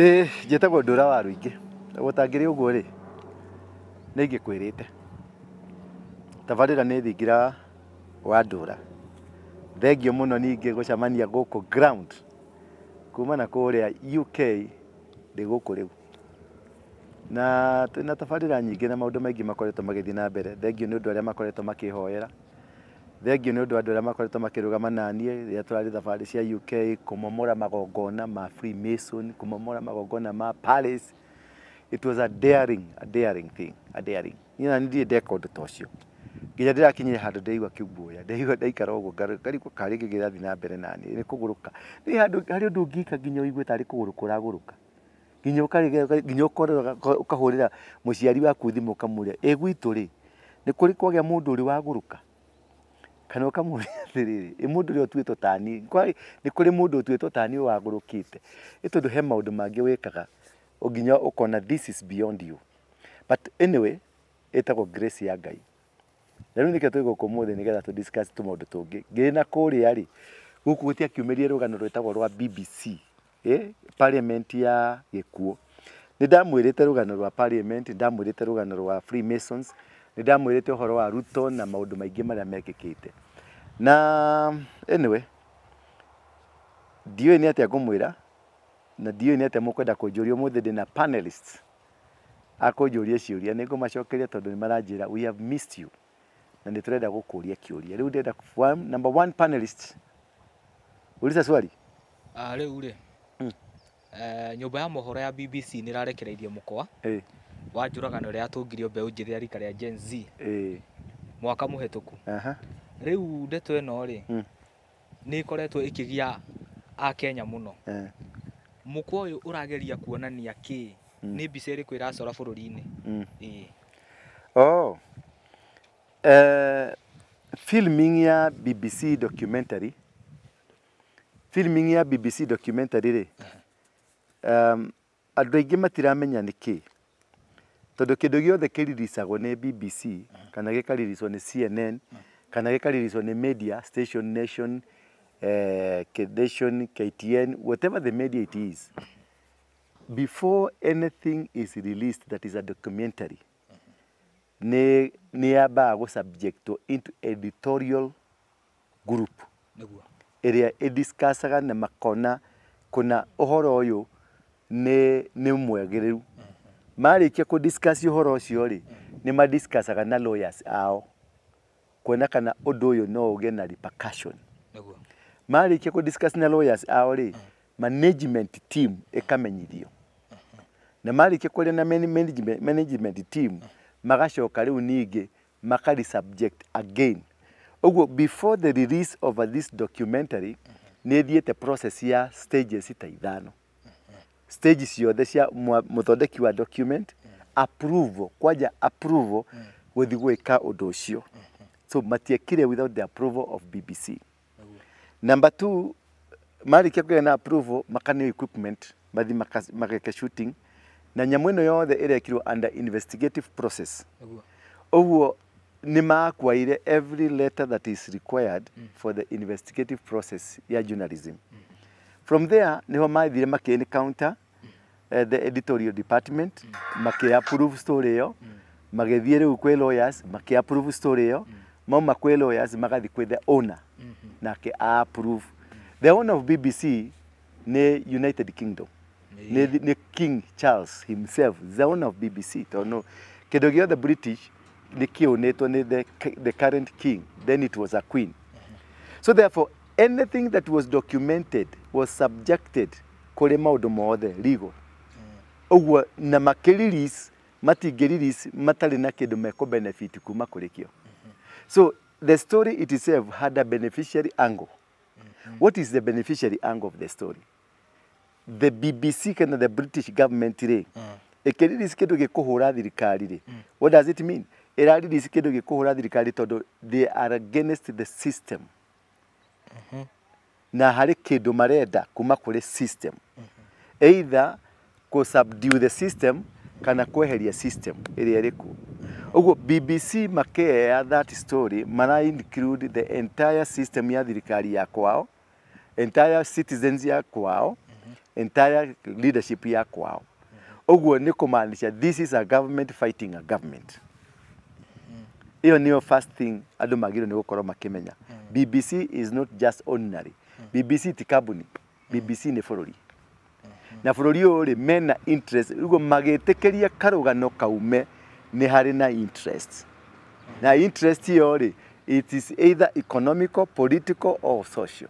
Ĩĩ, njĩtagwo Ndũra wa Rũingĩ. Gũtangĩrĩ ũguo rĩ, nĩ ingĩkwĩrĩte. Tabarĩra nĩ thingira wa Ndũra. Thengiũ mũno ningĩ gũcemania gũkũ ground kuma na kũrĩa UK ndĩ gũkũ rĩu. Na twĩna tabarĩra nyingĩ na maũndũ maingĩ makoretwo magĩthiĩ na mbere. Thengiũ nĩ ũndũ arĩa makoretwo makĩhoera. Thengiũ nĩ ũndũ wa andũ arĩa makoretwo makĩrũgama naniĩ rĩrĩa tũrarĩ thabarĩ cia UK, kũmomora magongona ma Freemason, kũmomora magongona ma Palace. It was a daring thing, a daring. Niĩ na ndirĩ ndeka ũndũ ta ũcio. Nginya ndĩrakinyire handũ ndĩraigua kĩguoya, ndĩraigua ndaikara ũguo ngarigwo karĩ kĩ kĩrathiĩ na mbere naniĩ, nĩ kũgũrũka. Nĩ handũ harĩ ũndũ ũngĩka nginya ũigue tarĩ kũgũrũka ũragũrũka. Nginya ũkarigwo, nginya ũkorora ũkahũrĩra mũciari waku thimũ ũkamũria, ĩ gwitũ rĩ, nĩ kũrĩ kwagĩa mũndũ ũrĩ wagũrũka? Kana ũkamũria atĩrĩrĩ, ĩ mũndũ ũrĩa ũtuĩtwo ta niĩ, nĩ kũrĩ mũndũ ũtuĩtwo ta niĩ wagũrũkĩte? Nĩ tondũ he maũndũ mangĩ wĩkaga nginya ũkona this is beyond you. But anyway, ĩtagwo grace ya Ngai. Na rĩu nĩkĩo twĩ gũkũ ũmũthĩ nĩgetha tũ discuss tũmaũndũ tũngĩ. Ngĩrĩ na kũrĩa rĩ, gũkũ gũtiakiumĩrire rũgano rwĩtagwo rwa BBC, parliament ya gĩkuũ. Nĩ ndamwĩrĩte rũgano rwa parliament, nĩ ndamwĩrĩte rũgano rwa Freemasons, nĩ ndamwĩrĩte ũhoro wa Ruto na maũndũ maingĩ marĩa mekĩkĩte. Na anyway, ndiũĩ nĩ atĩa ngũmwĩra na ndiũĩ nĩ atĩa mũkwenda kũnjũria. Ũmũthĩ ndĩna panelists a kũnjũria ciũria, nĩ ngũmacokeria tondũ nĩ maranjĩra we have missed you na nĩ tũrenda gũkũria kĩũria. Rĩu ndĩrenda one, number one panelist, uliza swali. Ah, rĩu rĩ, nyũmba ya mohoro ya BBC nĩ ĩrarekereirie mũkwa wa njũragano ĩrĩa yatũngirio mbeũ njĩthĩ ya rika rĩa Gen Z mwaka mũhetũku. Rĩu ndeto ĩno rĩ, nĩ ĩkoretwo ĩkĩgia Akenya mũno. Mũkwa ũyũ ũrageria kuonania kĩ? Nĩ mbica ĩrĩkũ ĩracora bũrũri-inĩ? Ĩĩ. Oh. Filming ya BBC documentary, filming ya BBC documentary rĩ, andũ aingĩ matiramenya nĩ kĩ, tondũ kĩndũ gĩothe kĩriricagwo nĩ BBC kana gĩkariricwo nĩ CNN kana gĩkariricwo nĩ media station Nation, Nation, KTN, whatever the media it is, before anything is released that is a documentary, nĩ yambaga gũ subjectwo into editorial group ĩrĩa ĩdiscussaga na makona kũna ũhoro ũyũ nĩ mwagĩrĩru. Marĩkia kũ discuss ũhoro ũcio rĩ, nĩ madiscussaga na lawyers ao kuona kana ũndũ ũyũ no ũgĩe na repercussion. Marĩkia kũ discuss na lawyers ao rĩ, management team ĩkamenyithio, na marĩkia kwaria na management team, magacoka rĩu ningĩ makari subject again. Ũguo before the release of this documentary, nĩ ĩthiĩte process ya stages ta ithano, stage ciothe cia mũthondeki wa document, approval, kwanja approval gũthiĩ gwĩka ũndũ ũcio. So matiekire without the approval of BBC. Number two, marĩkia kũgĩa na approval, makaneo equipment, mathi mageke shooting, na nyamũ ĩno yothe ĩrekirwo under investigative process. Ũguo nĩ makwaire every letter that is required for the investigative process ya journalism. From there niho mathire makĩ encounter the editorial department, makĩ approve story ĩyo, magĩthiĩ rĩu kwĩ lawyers, makĩ approve story ĩyo. Mauma kwĩ lawyers, magathiĩ kwĩ the owner, nake a approve. The owner of BBC nĩ United Kingdom, nĩ King Charles himself, the owner of BBC, tondũ kĩndũ gĩothe British nĩ kĩũnĩtwo nĩ the current king, then it was a queen. So therefore anything that was documented was subjected kũrĩ maũndũ mothe legal. Ũguo na makĩ release, matingĩ release matarĩ na kĩndũ mekũ benefit kuma kũrĩ kĩo. So the story itself had a beneficiary angle. What is the beneficiary angle of the story? The BBC kana the British government rĩ, ĩkĩ release kĩndũ gĩkũhũra thirikari rĩ, what does it mean? Ĩra release kĩndũ gĩkũhũra thirikari tondũ they are against the system na harĩ kĩndũ marenda kuma kũrĩ system, either kũ subdue the system kana kweheria system ĩrĩa ĩrĩ kuo. Ũguo BBC makĩea that story, mara include the entire system ya thirikari ya kwao, entire citizens ya kwao. Entire leadership ya kwao. Ũguo nĩ kũmaanisha this is a government fighting a government. Ĩyo nĩyo first thing andũ magĩrĩirwo nĩ gũkorwo makĩmenya. BBC is not just ordinary. BBC ti kambuni. BBC nĩ bũrũri. Na bũrũri ũyũ rĩ mena interest, ũguo magĩtĩkĩria karũgano kaume nĩ harĩ na interest. Na interest ĩyo rĩ, it is either economical, political or social.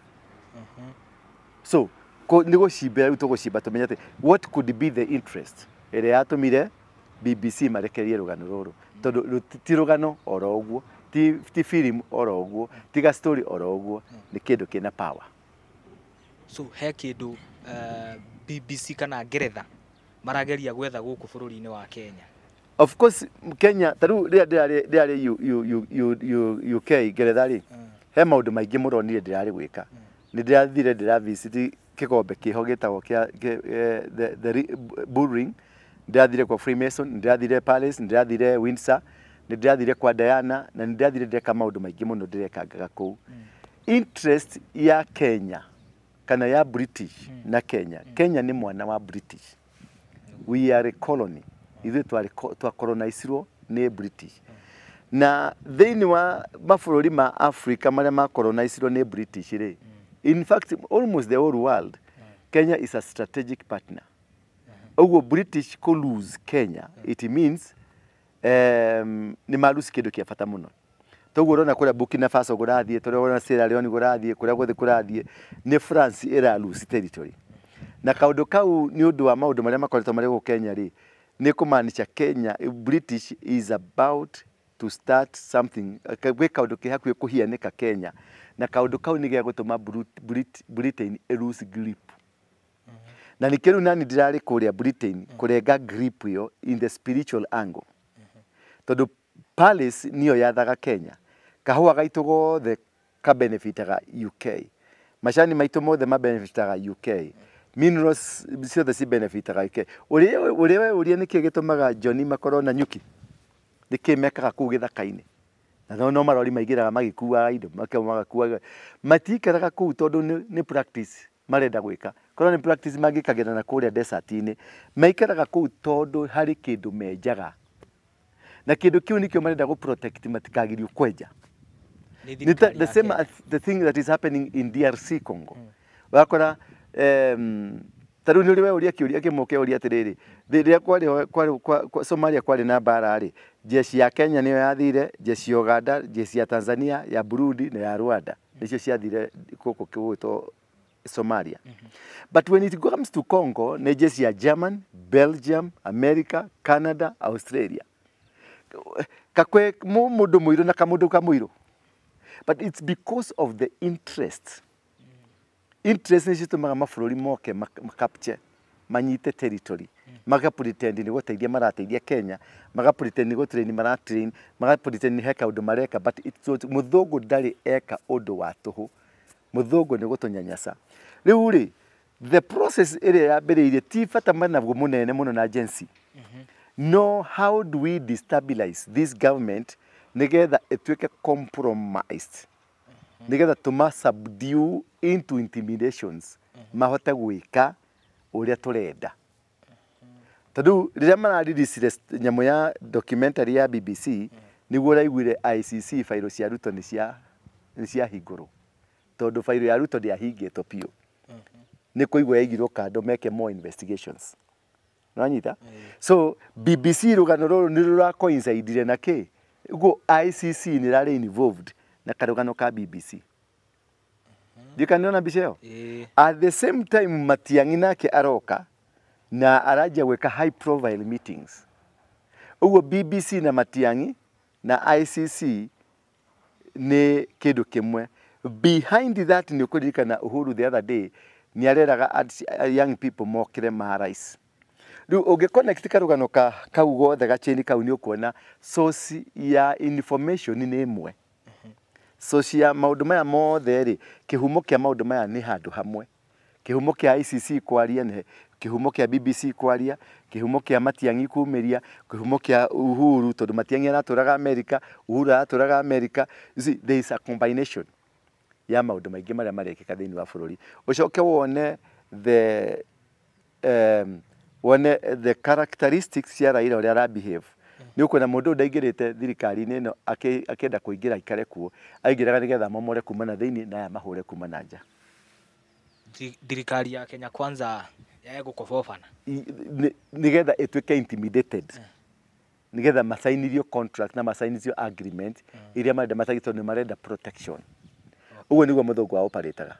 So nĩ gũcimbĩra rĩu tũgũcimba tũmenye atĩ what could be the interest ĩrĩa yatũmire BBC marekererie rũgano rũrũ, tondũ ti rũgano oro ũguo, ti film oro ũguo, ti ga story oro ũguo, nĩ kĩndũ kĩna power. So he kĩndũ BBC kana Ngeretha marageria gwetha gũkũ bũrũri-inĩ wa Kenya. Of course Kenya ta rĩu rĩrĩa ndĩrarĩ UK Ngeretha rĩ, he maũndũ maingĩ mũronire ndĩrarĩ gwĩka. Nĩ ndĩrathire ndĩravisit kĩgombe kĩho gĩtagwo kĩa the Bull Ring, ndĩrathire kwa Freemason, ndĩrathire Palace, ndĩrathire Windsor, ndĩrathire kwa Diana, na ndĩrathire ndeka maũndũ maingĩ mũno ndĩrekangaga kũu. Interest ya Kenya kana ya British na Kenya, Kenya nĩ mwana wa British. We are a colony. Ithuĩ twakolonizirwo nĩ British. Na thĩinĩ wa mabũrũri ma Africa marĩa makolonizirwo nĩ British rĩ, in fact almost the whole world, Kenya is a strategic partner. Ũguo British kũ lose Kenya, it means nĩ ma lose kĩndũ kĩa bata mũno. Toguo ũrona kũrĩa Burkina Faso kũrathiĩ, tũrĩa ũrona Sierra Leone kũrathiĩ, kũrĩa guothe kũrathiĩ, nĩ France ĩra lose territory. Na kaũndũ kau nĩ ũndũ wa maũndũ marĩa makoretwo marĩ gũkũ Kenya rĩ, nĩ kũmaanisha Kenya, British is about to start something, gwĩ kaũndũ ke hakuhĩ kũhianĩka Kenya, na kaũndũ kau nĩ gĩa gũtũma Britain ĩ lose grip. Na nĩkĩo rĩu nani ndĩrarĩ kũrĩa Britain kũrenga grip ĩyo in the spiritual angle. Tondũ Palace nĩyo yathaga Kenya. Kahũa gaitũ gothe kabenefitaga UK. Macani maitũ mothe mabenefitaga UK. Minerals ciothe cibenefitaga UK. Ũrĩa we ũria nĩkĩ gĩtũmaga Johnny makorwo na nyuki? Nĩkĩ mekaga kũu gĩthaka-inĩ? Na no marori maingĩraga magĩkuaga indo, magakuaga. Matikaraga kũu tondũ nĩ practice marenda gwĩka. Korwo nĩ practice mangĩkagĩra na kũrĩa desert-inĩ. Maikaraga kũu tondũ harĩ kĩndũ menjaga. Na kĩndũ kĩu nĩkĩo marenda gũ protect matikagirio kwenja. The same as the thing that is happening in DRC Congo. Wakora ta rĩu nĩ ũrĩ we ũria kĩũria kĩmwe ũkĩũria atĩrĩrĩ, rĩrĩa kwarĩ Somalia kwarĩ na mbara rĩ, jeshi ya Kenya nĩyo yathire, jeshi ya Uganda, jeshi ya Tanzania, ya Burundi na ya Rwanda nĩcio ciathire gũkũ gwĩtwo Somalia. But when it comes to Congo, nĩ jeshi ya German, Belgium, America, Canada, Australia. Kakwe mũndũ mũirũ na kamũndũ kamũirũ. But it's because of the interest. Interest nĩ citũmaga mabũrũri moke makapture, manyite territory, maga pretend nĩ gũteithia marateithia Kenya, maga pretend nĩ gũtrain maratrain, maga pretend nĩ he kaũndũ mareka, but it's mũthũngũ ndarĩ eka ũndũ wa tũhũ. Mũthũngũ nĩ gũtũnyanyasa. Rĩu rĩ, the process ĩrĩa yambĩrĩirie ti bata managuo mũnene mũno na Gen Z. No, how do we destabilize this government nĩgetha ĩtuĩke compromised, nĩgetha tũma subdue into intimidations, mahote gwĩka ũrĩa tũrenda. Tondũ rĩrĩa mararirisire nyamũ ya documentary ya BBC, nĩguo ũraiguire ICC fairo cia Ruto nĩ ciahingũrwo. Tondũ fairo ya Ruto ndĩahingĩtwo biũ. Nĩ kũigwo yaigirwo kando meke more investigations. Nĩwanyita? So BBC rũgano rũrũ nĩ rũra coincidire na kĩ? Ũguo ICC nĩ ĩrarĩ involved na karũgano ka BBC. Ndikanona mbica ĩyo? At the same time Matiang'i nake aroka na aranjia gwĩka high profile meetings. Ũguo BBC na Matiang'i na ICC nĩ kĩndũ kĩmwe. Behind that nĩ ũkũririkana Uhuru the other day nĩ areraga young people mokĩre ma rais. Rĩu ũngĩ connect karũgano kau gothe gacheni kau nĩ ũkuona source ya information nĩ ĩmwe. Source ya maũndũ maya mothe rĩ, kĩhumo kĩa maũndũ maya nĩ handũ hamwe. Kĩhumo kĩa ICC kwaria nĩ kĩhumo kĩa BBC kwaria, kĩhumo kĩa Matiang'i kumĩria, kĩhumo kĩa Uhuru tondũ Matiang'i aratũraga America, Uhuru aratũraga America. You see, there is a combination ya maũndũ maingĩ marĩa marekĩka thĩinĩ wa bũrũri. Ũcoke wone the wone the characteristics cia Raila ũrĩa ara behave, nĩ ũkuona mũndũ ũyũ ndaingĩrĩte thirikari-inĩ ĩno akĩenda kũingĩra aikare kuo, aingĩraga nĩgetha mamore kuma na thĩinĩ na aya mahũre kuma na nja. Thirikari ya Kenya Kwanza ya gũkobobana nĩgetha ĩtuĩke intimidated, nĩgetha macainithio contract na macainithio agreement iria marenda macainithio, tondũ nĩ marenda protection. Ũguo nĩguo mũthũngũ wa operataga.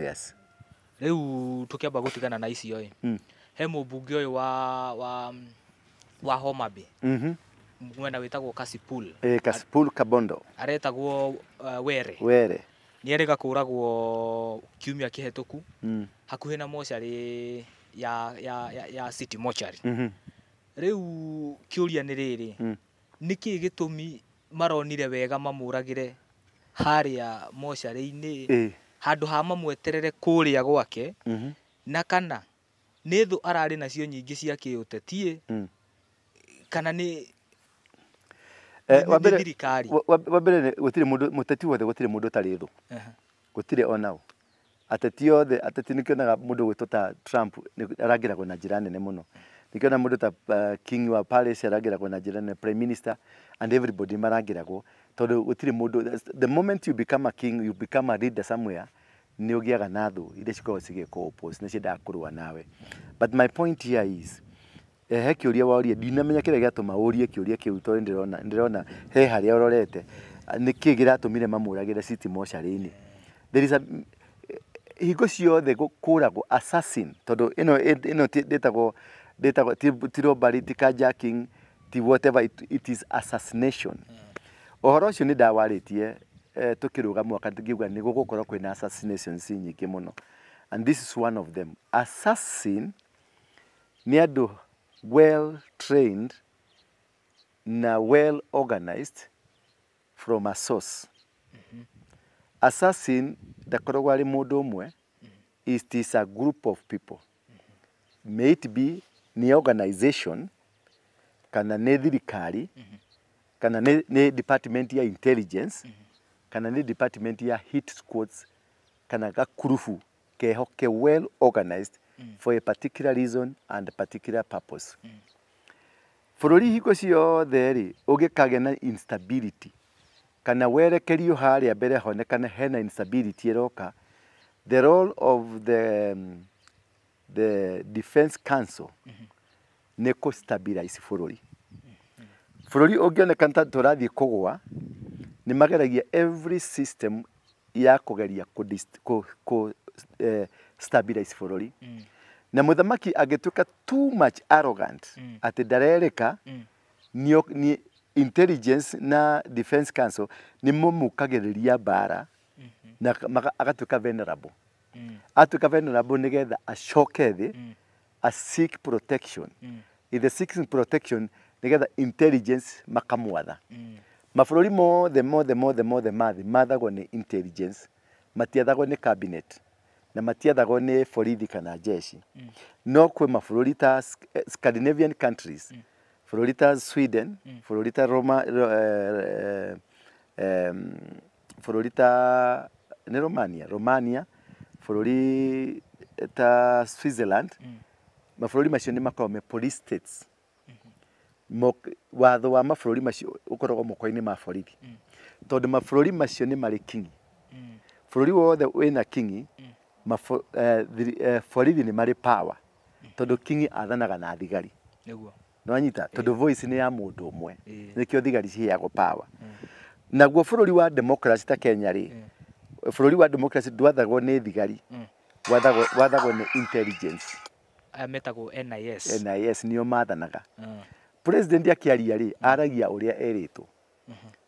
Yes. Rĩu tũkĩamba gũtigana na icio ĩ, he mũmbunge ũyũ wa Homa Bay, mwena wĩtagwo Kasipul. Kasipul Kabondo. Aretagwo Were. Were. Nĩ erĩga kũragwo kiumia kĩhetũku hakuhĩ na mocarĩ ya City Mortuary. Rĩu kĩũria nĩ rĩrĩ, nĩkĩĩ gĩtũmi maronire wega mamũragĩre harĩa mocarĩ-inĩ handũ ha mamweterere kũrĩa gwake, na kana nĩ thũ ararĩ nacio nyingĩ cia kĩũteti, kana nĩ thirikari? Wa mbere gũtirĩ mũndũ mũteti wothe, gũtirĩ mũndũ ũtarĩ thũ, gũtirĩ onao ateti othe. Ateti nĩkĩonaga mũndũ gwĩtwo ta Trump arangĩragwo na njĩra nene mũno, nĩkĩona mũndũ ta King wa Palace arangĩragwo na njĩra nene, Prime Minister and everybody marangĩragwo, tondũ gũtirĩ mũndũ. The moment you become a king, you become a leader somewhere, nĩ ũgĩaga na thũ iria cikoragwo cigĩkũ oppose, nĩ ciendaga kũrũa nawe. But my point here is, he kĩũria waũria, ndinamenya kĩrĩa gĩatũma ũrie kĩũria kĩu, tondũ ndĩrona he harĩa ũrorete. Nĩkĩ kĩratũmire mamũragĩre City mocarĩ-inĩ? There is a hingo ciothe kũragwo assassin, tondũ ĩno ndĩtagwo ti robbery, ti carjacking, ti whatever, it is assassination. Ũhoro ũcio nĩ ndawarĩtie tũkĩrũga mwaka, ngiuga nĩ gũgũkorwo kwĩna assassinations nyingĩ mũno, and this is one of them. Assassin nĩ andũ well trained na well organized from a source. Assassin ndakoragwo arĩ mũndũ ũmwe, it is a group of people. May it be nĩ organization, kana nĩ thirikari, kana nĩ department ya intelligence, kana nĩ department ya hit squads, kana gakurubu keho ke well organized for a particular reason and a particular purpose. Bũrũri hingo ciothe rĩ ũngĩkagĩa na instability, kana werekerio harĩa mbere honekane hena instability ĩroka, the role of the Defense Council nĩ kũ stabilize bũrũri. Bũrũri ũngĩonekana ta tũrathiĩ kũgũa, nĩ mageragia every system ya kũgeria kũ stabilize bũrũri. Na mũthamaki angĩtuĩka too much arrogant atĩ ndarerĩka, nĩ intelligence na Defense Council nĩ mamũkagĩrĩria mbara na agatuĩka vulnerable. Atuĩka vulnerable nĩgetha acoke thĩ a seek protection. In the seeking protection nĩgetha intelligence makamwatha. Mabũrũri mothe mothe mothe mothe mathĩ mathagwo nĩ intelligence, matiathagwo nĩ cabinet na matiathagwo nĩ borithi kana jeshi. No kwĩ mabũrũri ta Scandinavian countries, bũrũri ta Sweden, bũrũri ta Roma, bũrũri ta nĩ Romania, bũrũri ta Switzerland, mabũrũri macio nĩ makoragwo me police states. Watho wa mabũrũri macio ũkoragwo moko-inĩ ma borithi, tondũ mabũrũri macio nĩ marĩ kingi. Bũrũri wothe wĩna kingi, borithi nĩ marĩ power, tondũ kingi athanaga na thigari. Nĩwanyita? Tondũ voice nĩ ya mũndũ ũmwe, nĩkĩo thigari ciheagwo power. Naguo bũrũri wa democracy ta Kenya rĩ, bũrũri wa democracy ndwathagwo nĩ thigari, wathagwo nĩ intelligence. Aya metagwo NIS. NIS nĩo mathanaga. President akĩaria rĩ, aragia ũrĩa erĩtwo.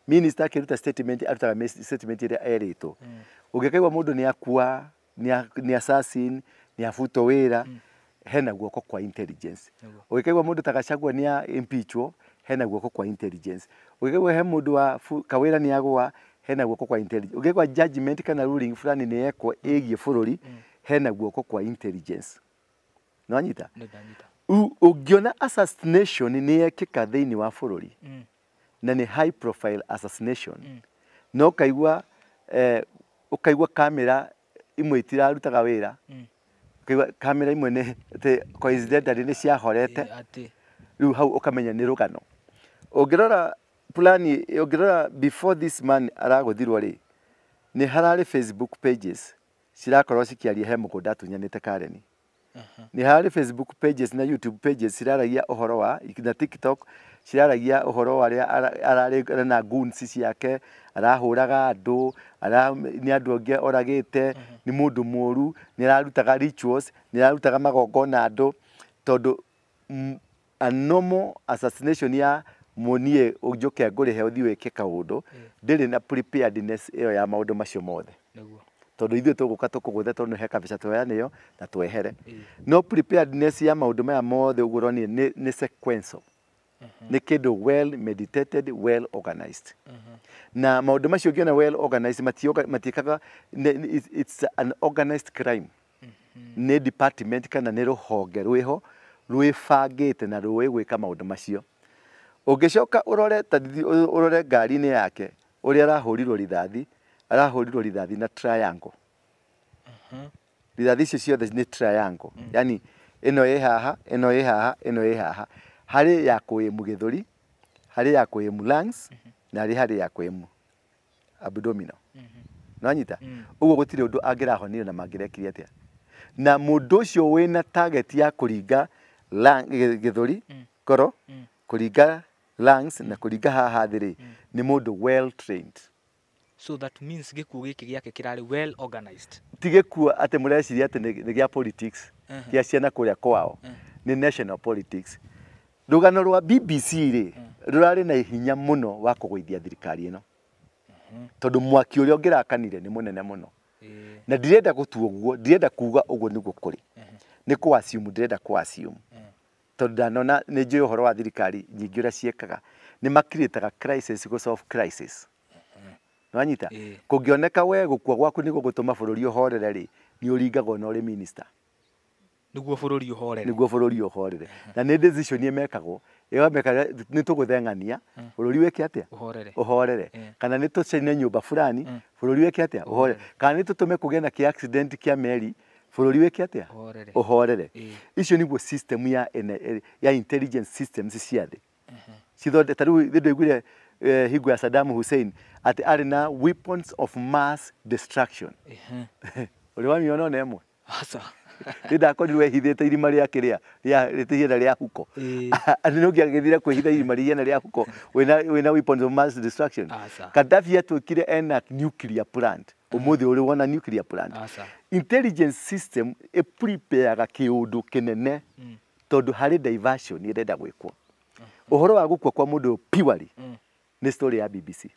Minister akĩruta statement, arutaga statement ĩrĩa erĩtwo. Ũngĩkaigua mũndũ nĩ akua, nĩ assassin, nĩ abutwo wĩra, hena guoko kwa intelligence. Ũngĩkaigua mũndũ ta Gachagua nĩ impeachwo, hena guoko kwa intelligence. Ũngĩkaigua he mũndũ wa Kawĩra nĩ agũa, hena guoko kwa intelligence. Ũngĩkaigua judgment kana ruling fulani nĩ yekwo ĩgiĩ bũrũri, hena guoko kwa intelligence. Nĩwanyita? Ũngĩona assassination nĩ yekĩka thĩinĩ wa bũrũri, na nĩ high profile assassination, na ũkaigua kamera imwe itirarutaga wĩra, Ũkaigua kamera imwe nĩ atĩ coincidentally nĩ ciahorete. Atĩ Rĩu hau ũkamenya nĩ rũgano. Ũngĩrora plani, ũngĩrora before this man aragũthirwo rĩ, nĩ hararĩ Facebook pages cirakorwo cikĩaria he mũgũnda atunyanĩte Karen. Nĩ hararĩ Facebook pages na YouTube pages ciraragia ũhoro wa na TikTok ciraragia ũhoro wa arĩa ararĩ na goons ciake, arahũraga andũ, nĩ andũ angĩ oragĩte, nĩ mũndũ mũru, nĩ ararutaga rituals, nĩ ararutaga magongona andũ, tondũ a normal assassination ya mũniĩ ũnjũke ngũrĩhe ũthiĩ wĩke kaũndũ ndĩrĩ na preparedness ĩyo ya maũndũ macio mothe. Nĩguo. Tondũ ithuĩ tũgũka tũkũgũthe tondũ he kabeca tũheanĩo na twehere. No preparedness ya maũndũ maya mothe ũguo ũronire nĩ sequential. Nĩ kĩndũ well meditated, well organized. Na maũndũ macio ũngĩona well organized matiĩkaga, it's an organized crime. Nĩ department kana nĩ rũhonge rwĩho rwĩbangĩte na rũĩ gwĩka maũndũ macio. Ũngĩcoka ũrore ta ũrore ngari-inĩ yake ũrĩa arahũrirwo rithathi, arahũrirwo rithathi na triangle. Rithathi icio ciothe nĩ triangle. Yani ĩno ĩ haha, ĩno ĩ haha, ĩno ĩ haha. Harĩ ya kũĩmu gĩthũri, harĩ ya kũĩmu lungs, na harĩ ya kũĩmu abdominal. Nĩwanyita? Ũguo gũtirĩ ũndũ angĩrahonire na mangĩrekire atĩa. Na mũndũ ũcio wĩna target ya kũringa gĩthũri, ngoro, kũringa lungs na kũringa haha thĩ rĩ, nĩ mũndũ well trained. So that means gĩkuũ gĩkĩ gĩake kĩrarĩ well organized. Ti gĩkuũ atĩ mũreciria atĩ nĩ gĩa politics, kĩa ciana kũrĩa kwao, nĩ national politics. Rũgano rwa BBC rĩ, rũrarĩ na hinya mũno wa kũgũithia thirikari ĩno. Tondũ mwaki ũrĩa ũngĩrakanire nĩ mũnene mũno. Na ndirenda gũtua ũguo, ndirenda kuga ũguo nĩguo kũrĩ. Nĩ kũ assume, ndĩrenda kũ assume. Tondũ ndanona nĩ njũĩ ũhoro wa thirikari nyingĩ ũrĩa ciĩkaga. Nĩ makirĩtaga crisis gũ solve crisis. Nĩwanyita? Kũngĩoneka we gũkua gwaku nĩguo gũtũma bũrũri ũhorere rĩ, nĩ ũringagwo na ũrĩ minister. Nĩguo bũrũri ũhorere. Nĩguo bũrũri ũhorere. Na nĩ decision ĩmekagwo, ĩgameka nĩ tũgũtheng'ania, bũrũri wĩke atĩa? Ũhorere. Ũhorere. Kana nĩ tũcine nyũmba fulani, bũrũri wĩke atĩa? Ũhorere. Kana nĩ tũtũme kũgĩe na kĩ accident kĩa meri, bũrũri wĩke atĩa? Ũhorere. Ũhorere. Icio nĩguo system ya intelligence systems cia thĩ. Cithonde ta rĩu nĩndaiguire hingo ya Saddam Hussein atĩ arĩ na weapons of mass destruction. Ũrĩ wamĩona ona ĩmwe? Aca. Nĩ ndakorirwo ehithĩte irima rĩa kĩrĩa, rĩa rĩa huko. Atĩ nĩ ũngĩagĩthire kwĩhitha irima rĩhiana rĩa huko wĩna weapons of mass destruction. Aca. Gaddafi atuĩkire ena nuclear plant. Ũmũthĩ ũrĩ wona nuclear plant. Aca. Intelligence system ĩprepareaga kĩũndũ kĩnene tondũ harĩ diversion ĩrenda gwĩkwo. Ũhoro wa gũkua kwa mũndũ purely nĩ story ya BBC.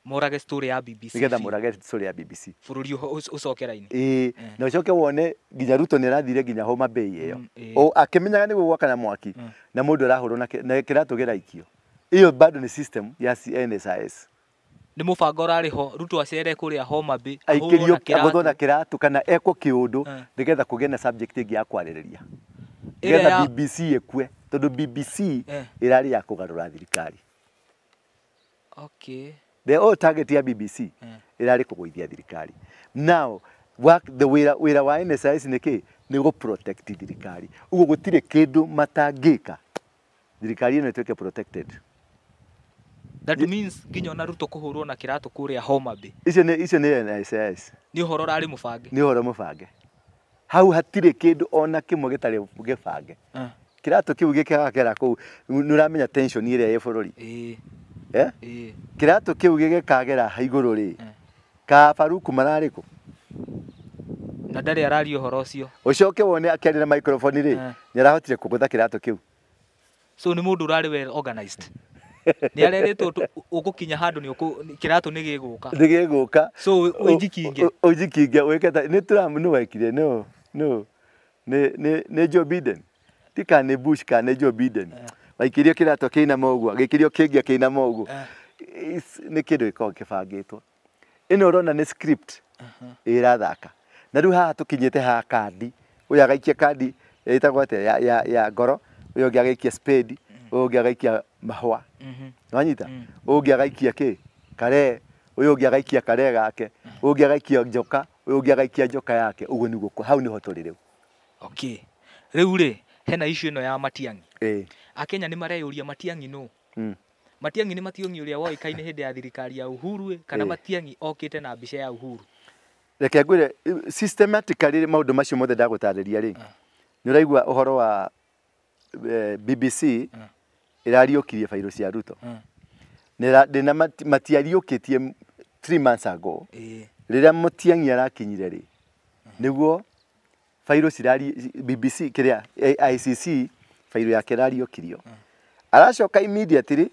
Morage story ya BBC. Nĩgetha morage story ya BBC. Bũrũri ũcoke raini. Na ũcoke wone nginya Ruto nĩ arathire nginya Homa Bay ĩyo. O akĩmenyaga nĩguo gwakana mwaki na mũndũ arahũrwo na kĩratũ kĩraikio. Ĩyo bado nĩ system ya NSIS. Nĩ mũbango ũrarĩ ho Ruto acere kũrĩa Homa Bay aikĩrio agũthwo na kĩratũ kana ekwo kĩũndũ nĩgetha kũgĩe na subject ĩngĩ ya kwarĩrĩria. Nĩgetha BBC ĩkue tondũ BBC ĩrarĩ ya kũgarũra thirikari. Okay. The whole target ya BBC ĩrarĩ kũgũithia thirikari. Now work the wĩra wa NSIS nĩ kĩ? Nĩ gũ protect thirikari. Ũguo gũtirĩ kĩndũ matangĩka thirikari ĩno ĩtuĩke protected. That means nginya ona Ruto kũhũrwo na kĩratũ kũrĩa Homa Bay. Icio nĩ NSIS. Nĩ ũhoro ũrarĩ mũbange. Nĩ ũhoro mũbange. Hau hatirĩ kĩndũ ona kĩmwe gĩtarĩ gĩbange. Kĩratũ kĩu gĩkagakera kũu nĩ ũramenya tension ĩrĩa ĩ bũrũri. Kĩratũ kĩu gĩgĩkagera igũrũ rĩ, ka Faruku mararĩ kũ? Na ndarĩ araria ũhoro ũcio. Ũcoke wone akĩaria na microphone rĩ, nĩ arahotire kũgũtha kĩratũ kĩu. So nĩ mũndũ ũrarĩ well organized. Nĩ arerĩtwo ũgũkinya handũ nĩ kĩratũ nĩ gĩgũka. Nĩ gĩgũka. So ũnjikinge. Ũnjikinge wĩke ta nĩ Trump nĩ wekire no no nĩ Joe Biden. Ti kana nĩ Bush kana nĩ Joe Biden. Waikĩrio kĩratũ kĩinama ũguo, gĩkĩrio kĩngĩ kĩinama ũguo. Nĩ kĩndũ gĩkoragwo kĩbangĩtwo. Ĩno ũrona nĩ script ĩrathaka. Na rĩu haha tũkinyĩte haha kandi, ũyũ agaikia kandi ĩtagwo atĩa ya ngoro, ũyũ ũngĩ agaikia spade, ũyũ ũngĩ agaikia mahũa. Nĩwanyita? Ũyũ ũngĩ agaikia kĩ? Kare, ũyũ ũngĩ agaikia kare gake, ũyũ ũngĩ agaikia njoka, ũyũ ũngĩ agaikia njoka yake. Ũguo nĩguo hau nĩho tũrĩ rĩu. Okay. Rĩu rĩ hena issue ĩno ya Matiang'i. Akenya nĩ mareyũria Matiang'i nũ? Matiang'i nĩ Matiang'i ũrĩa woĩkaine hĩndĩ ya thirikari ya Uhuru kana Matiang'i okĩte na mbica ya Uhuru? Reke ngwĩre systematically maũndũ macio mothe ndagũtarĩria rĩ, nĩ ũraigua ũhoro wa BBC ĩrariũkirie bairũ cia Ruto. Ndĩna matiariũkĩtie 3 months ago. Rĩrĩa Matiang'i arakinyire rĩ, nĩguo bairũ cirari BBC kĩrĩa ICC bairũ yake ĩrariũkirio. Aracoka immediately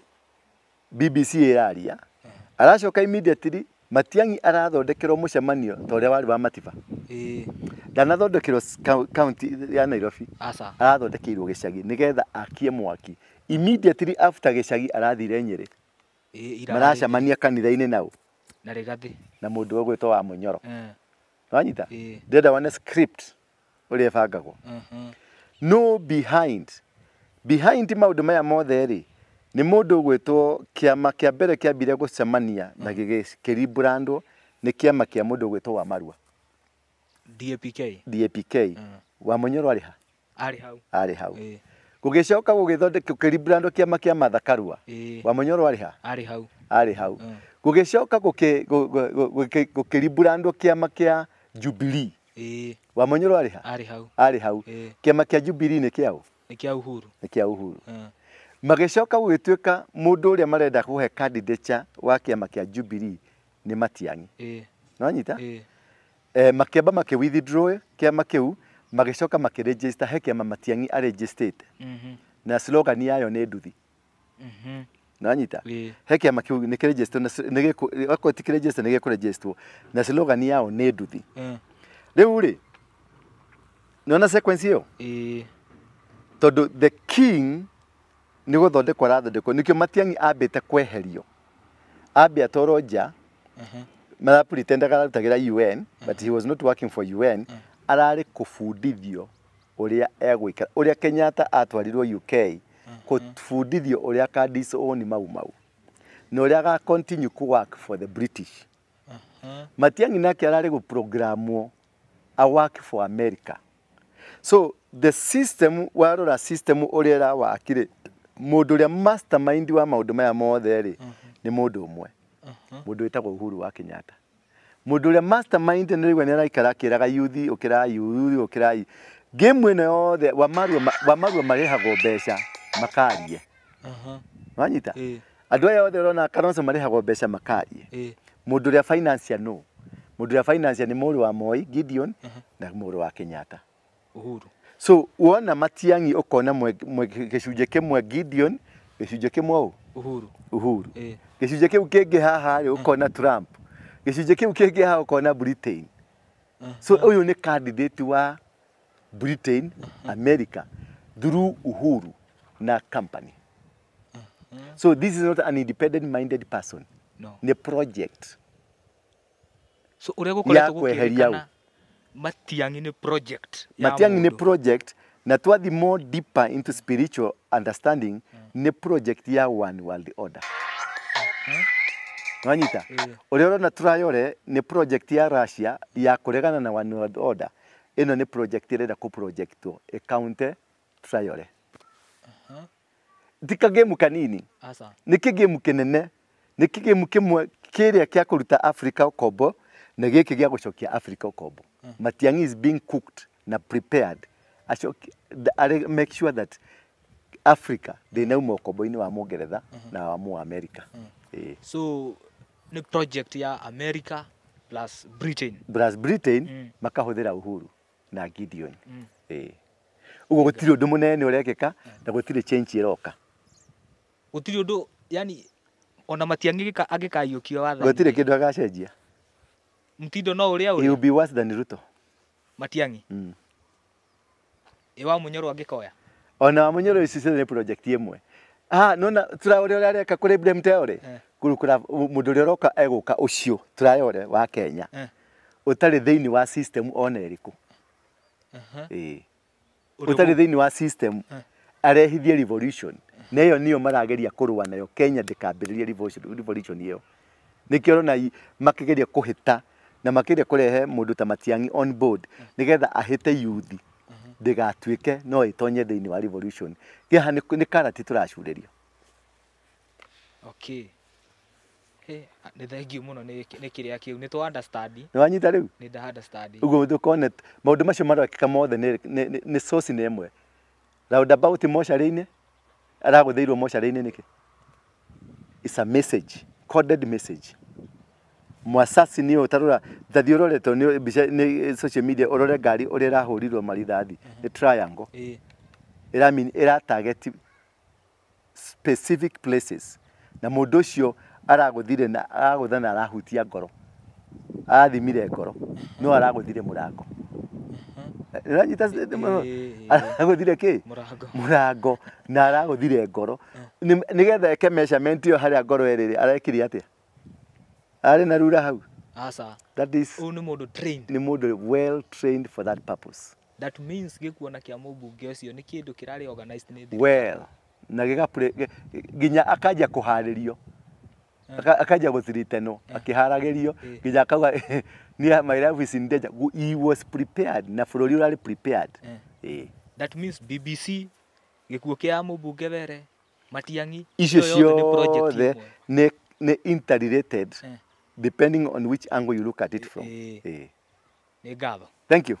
BBC ĩraria. Aracoka immediately Matiang'i arathondekerwo mũcemanio ta ũrĩa warĩ wa Matiba. Ndanathondekerwo county ya Nairobi. Arathondekeirwo gĩcagi nĩgetha akie mwaki. Immediately after gĩcagi arathire Nyĩrĩ. Maracemania kanitha-inĩ nao. Na Rigathi. Na mũndũ ũgwĩtwo wa Mũnyoro. Wanyita? Ndĩrenda wone script ũrĩa ĩbangagwo. No behind maũndũ maya mothe rĩ, nĩ mũndũ ũgwĩtwo kĩama kĩa mbere kĩambire gũcemania na gĩkĩrimburandwo nĩ kĩama kĩa mũndũ ũgwĩtwo wa Marua. DAPK. DAPK. Wa Mũnyoro arĩ ha? Arĩ hau. Arĩ hau. Gũgĩcoka gũgĩthondeka gũkĩrimburandwo kĩama kĩa Martha Karua. Wa Mũnyoro arĩ ha? Arĩ hau. Arĩ hau. Gũgĩcoka gũkĩrimburandwo kĩama kĩa Jubilee. Wa Mũnyoro arĩ ha? Arĩ hau. Arĩ hau. Kĩama kĩa Jubilee nĩ kĩaũ? Nĩ kĩa Uhuru. Nĩ kĩa Uhuru. Magĩcoka gũgĩtuĩka mũndũ ũrĩa marenda kũhe candidature wa kĩama kĩa Jubilee nĩ Matiang'i. Nĩwanyita? Makĩamba makĩ withdraw kĩama kĩu, magĩcoka makĩregister he kĩama Matiang'i aregistĩte. Na slogan yayo nĩ nduthi. Nĩwanyita? He kĩama kĩu nĩ kĩregistwo na okorwo ti kĩregister nĩ gĩkũregistwo na slogan yao nĩ nduthi. Rĩu rĩ, nĩwona sequence ĩyo? Tondũ the king nĩ gũthondekwo arathondekwo, nĩkĩo Matiang'i ambĩte kweherio. Ambe atwarwo nja, marapretendaga ararutagĩra UN, but he was not working for UN. Ararĩ kũbundithio ũrĩa egũikara, ũrĩa Kenyatta atwarirwo UK, kũbundithio ũrĩa aka disown Mau Mau, na ũrĩa aga continue ku work for the British. Matiang'i nake ararĩ gũprogramwo a work for America. So the system, warora system ũrĩa ĩrawakire, mũndũ ũrĩa mastermind wa maũndũ maya mothe rĩ, nĩ mũndũ ũmwe. Mũndũ wĩtagwo Uhuru wa Kenyatta. Mũndũ ũrĩa mastermind nĩ rĩu nĩ araikara akĩraga yuthi, ũkĩrai yuthi, ũkĩrai. Game ĩno yothe wa Marua marĩhagwo mbeca makarie. Wanyita? Andũ aya othe ũrona Kalonzo marĩhagwo mbeca makarie. Mũndũ ũrĩa financier no. Mũndũ ũrĩa financier nĩ mũrũ wa Moi Gideon na mũrũ wa Kenyatta. Uhuru. So wona Matiang'i ũkona gĩcunjĩ kĩmwe Gideon, gĩcunjĩ kĩmwe Uhuru. Uhuru. Gĩcunjĩ kĩu kĩngĩ haha rĩ ũkona Trump. Gĩcunjĩ kĩu kĩngĩ haha ũkona Britain. So ũyũ nĩ candidate wa Britain, America through Uhuru na company. So this is not an independent minded person. No. Nĩ project. So ũrĩa gũkoretwo gũkĩrĩkana Matiang'i nĩ project. Matiang'i nĩ project, na twathi more deeper into spiritual understanding, nĩ project ya one world order. Wanyita? Ũrĩa ũrona Traore nĩ project ya Russia ya kũregana na one world order. Ĩno nĩ project ĩrenda kũ-projectwo ĩkaunte Traore. Ti kagemu kanini. Nĩ kĩgemu kĩnene, nĩ kĩgemu kĩmwe kĩrĩa kĩa kũruta Africa ũkombo na gĩkĩ gĩa gũcokia Africa ũkombo. Matiang'i is being cooked na prepared. Make sure that Africa ndĩnauma ũkombo-inĩ wa Mũngeretha na wa mũ America. So nĩ project ya America plus Britain. Plus Britain makahũthĩra Uhuru na Gideon. Ũguo gũtirĩ ũndũ mũnene ũrekĩka na gũtirĩ change ĩroka. Gũtirĩ ũndũ, yani ona Matiang'i angĩkaiũkio wathani. Gũtirĩ kĩndũ agacenjia. Mtindo no ũrĩa ũrĩa. He will be worse than Ruto. Matiang'i. Ĩ wa Mũnyoro angĩkoya? Ona wa Mũnyoro ici ciothe nĩ project ĩmwe. Nona Traore ũrĩa areka kũrĩ Ibrahim Traore, mũndũ ũrĩa ũroka egũka ũcio Traore wa Kenya. Ũtarĩ thĩinĩ wa system ona ĩrĩkũ. Ũtarĩ thĩinĩ wa system arehithie revolution. Na ĩyo nĩyo marageria kũrũa nayo. Kenya ndĩkambĩrĩrie revolution ĩyo. Nĩkĩo ũrona makĩgeria kũhĩta na makĩgeria kũrehe mũndũ ta Matiang'i on board nĩgetha ahĩte youth Ndĩgatuĩke no ĩtonye thĩinĩ wa revolution. Gĩaha nĩ karati tũracurĩrio. Okay. Hey, nĩ thengiũ mũno nĩ kĩrĩa kĩu nĩ tũ understand. Nĩ wanyita rĩu? Nĩ nda understand. Ũguo ndũkone maũndũ macio marekĩka mothe nĩ source nĩ ĩmwe. Roundabout mocarĩ-inĩ, aragũthĩirwo mocarĩ-inĩ nĩkĩ? It's a message, coded message. Mwasasi nĩ ũtarora thathi ũroretwo nĩ mbica nĩ social media ũrore ngari ũrĩa ĩrahũrirwo marithathi nĩ triangle. Ĩra mean ĩra target specific places na mũndũ ũcio aragũthire na aragũtha na arahutia ngoro, arathimire ngoro no aragũthire mũrango. Ũranyita? Aragũthire kĩ? Mũrango na aragũthire ngoro nĩgetha eke measurement ĩyo harĩa ngoro ĩrĩ arekire atĩa? Arĩ na rura hau? Aca. That is ũyũ nĩ mũndũ trained. Nĩ mũndũ well trained for that purpose. That means gĩkuona kĩa mũmbunge ũcio nĩ kĩndũ kĩrarĩ organized nĩ thirikari. Well, na gĩgapre nginya akanjia kũharĩrio, akanjia gũthiritenwo akĩharagĩrio nginya akauga ni my life is in danger. He was prepared na bũrũri ũrarĩ prepared. That means BBC gĩkuũ kĩa mũmbunge Were Matiang'i icio ciothe nĩ interrelated depending on which angle you look at it from. Nĩ ngatho. Thank you.